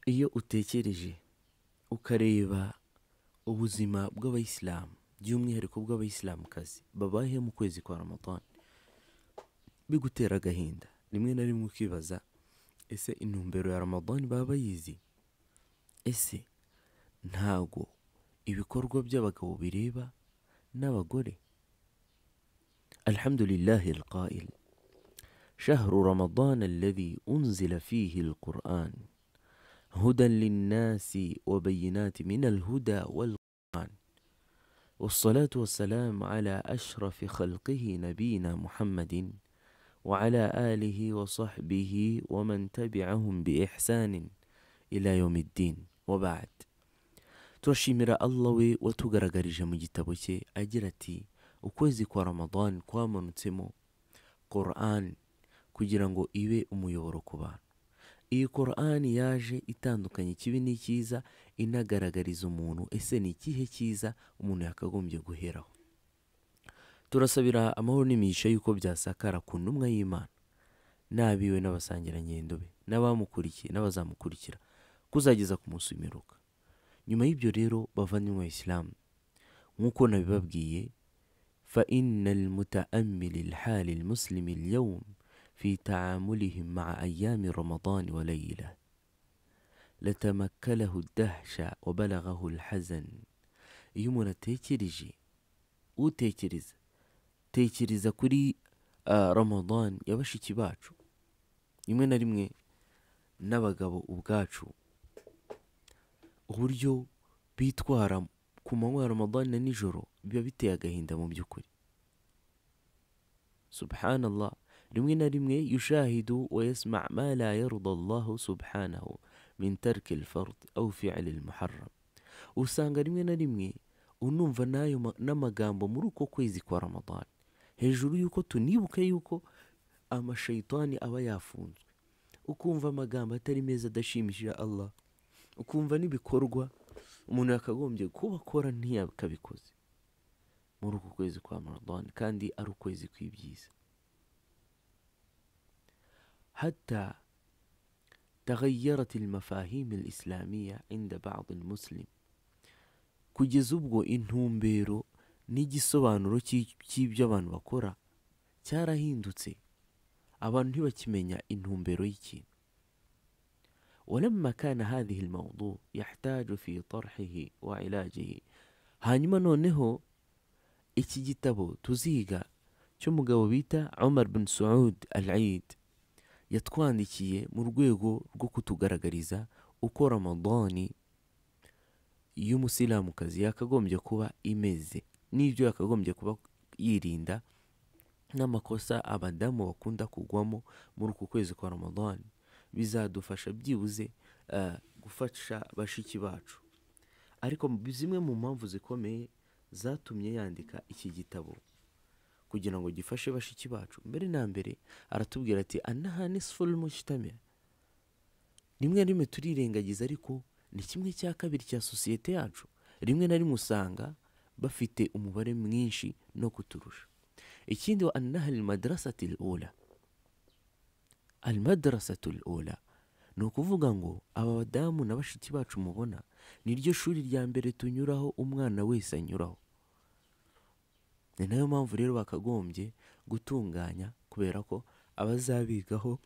Iyo utekereje ukareba ubuzima bw'abayisilamu, by'umwihariko bw'abayisilamukazi babayeho mu kwezi kwa Ramadan, bigutera agahinda. Rimwe na rimwe ukibaza, ese intumbero ya Ramadan baba bayizi? Ese ntago ibikorwa by'abagabo bireba n'abagore? Alhamdulillahi alqa'il شهر رمضان الذي أنزل فيه القرآن هدى للناس وبينات من الهدى والقرآن والصلاة والسلام على أشرف خلقه نبينا محمد وعلى آله وصحبه ومن تبعهم بإحسان إلى يوم الدين وبعد. Turashimira Allah we watugaragarije mu gitabo cye agira ati ukwezi kwa Ramadan kwamanutsemo Quran kugira ngo ibe umuyoboro ku bantu. Iyi Quran yaje itandukanye ikibi n'icyiza, inagaragariza umuntu ese ni ikihe cyiza umuntu yakagombye guheraho. Turasabira amahoro n'imigisha y'uko byasakara ku ntumwa y'Imana n'abiwe n'abasangirangendo be n'abamukurikiye n'abazamukurikira kuzageza ku munsi w'imperuka. Nyuma y'ibyo rero bavandimwe Isilamu, nk'uko nabibabwiye, fa innal mutaammil al-hal al-muslim al-yawm في تعاملهم مع أيام رمضان وليلة لتمكله الدهشة وبلغه الحزن. Iyo umuntu atekereje, utekereza tekereza kuri Ramadan ya bashiki bacu, rimwe na rimwe n'abagabo ubwacu, uburyo bitwara ku manywa ya Ramadan na nijoro biba biteye agahinda mu by'ukuri. Subhanallah, rimwe na rimwe yushahidu wa yasma ma la yarda Allahu subhanahu min tarki al-fard aw fi'l al-muharram. Usanga rimwe na rimwe unumva nayo n'amagambo muri uko kwezi kwa Ramadan, hejuru yuko tunibuke yuko amashayitani aba yafunzwe, ukumva amagambo atari meza adashimishije Allah, ukumva n'ibikorwa umuntu yakagombye kuba akora ntiyakabikoze muri uku kwezi kwa Ramadan, kandi ari ukwezi kw'ibyiza. حتى تغيرت المفاهيم الإسلامية عند بعض المسلم. Kugeza ubwo intumbero n'igisobanuro cy'ibyo abantu bakora cyarahindutse, abantu ntibakimenya intumbero y'ikintu. ولما كان هذه الموضوع يحتاج في طرحه وعلاجه. Hanyuma noneho iki gitabo tuziga cy'umugabo bita Umar bin Saud al-Eid yatwandikiye mu rwego rwo kutugaragariza uko Ramadani y'umusilamukazi yakagombye kuba imeze, n'ibyo yakagombye kuba yirinda, n'amakosa abadamu bakunda kugwamo muri uku kwezi kwa Ramadani. Bizadufasha byibuze gufasha bashiki bacu. Ariko zimwe mu mpamvu zikomeye zatumye yandika iki gitabo kugira ngo gifashe bashiki bacu, mbere na mbere aratubwira ati annaha nisful mujtama. Rimwe na rimwe turirengagiza, ariko ni kimwe cya kabiri cya sosiyete yacu. Rimwe na rimwe usanga bafite umubare mwinshi no kuturusha. Ikindi wa annaha almadrasatu alula. Almadrasatu alula ni ukuvuga ngo aba badamu na bashiki bacu mubona niryo shuri rya mbere tunyuraho, umwana wese anyuraho. Ni nayo mpamvu rero bakagombye gutunganya, kubera ko abazabigaho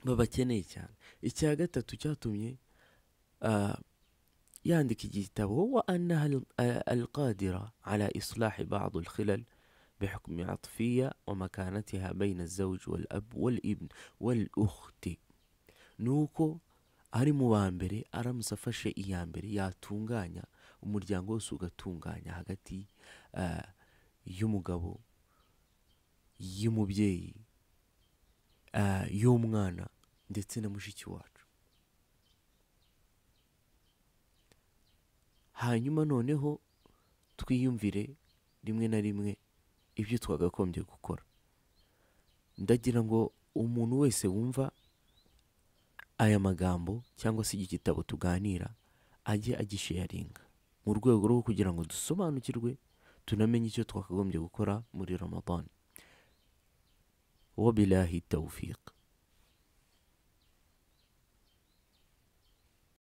babakeneye cyane. Icya gatatu cyatumye yandika igitabo, wa annaha alqadira ala islahi ba'd alkhilal بحكم عطفية ومكانتها بين الزوج والأب والابن والأخت. Nuko ari mu ba mbere aramutse afashe iya mbere yatunganya umuryango wose, ugatunganya hagati y'umugabo, y'umubyeyi, y'umwana ndetse na mushiki wacu. Hanyuma noneho twiyumvire rimwe na rimwe ibyo twagakombye gukora. Ndagira ngo umuntu wese wumva aya magambo cyangwa se iki gitabo tuganira ajye agisharinga mu rwego rwo kugira ngo dusobanukirwe, tunamenye icyo twakagombye gukora muri Ramadan. Wabillahi tawfiq.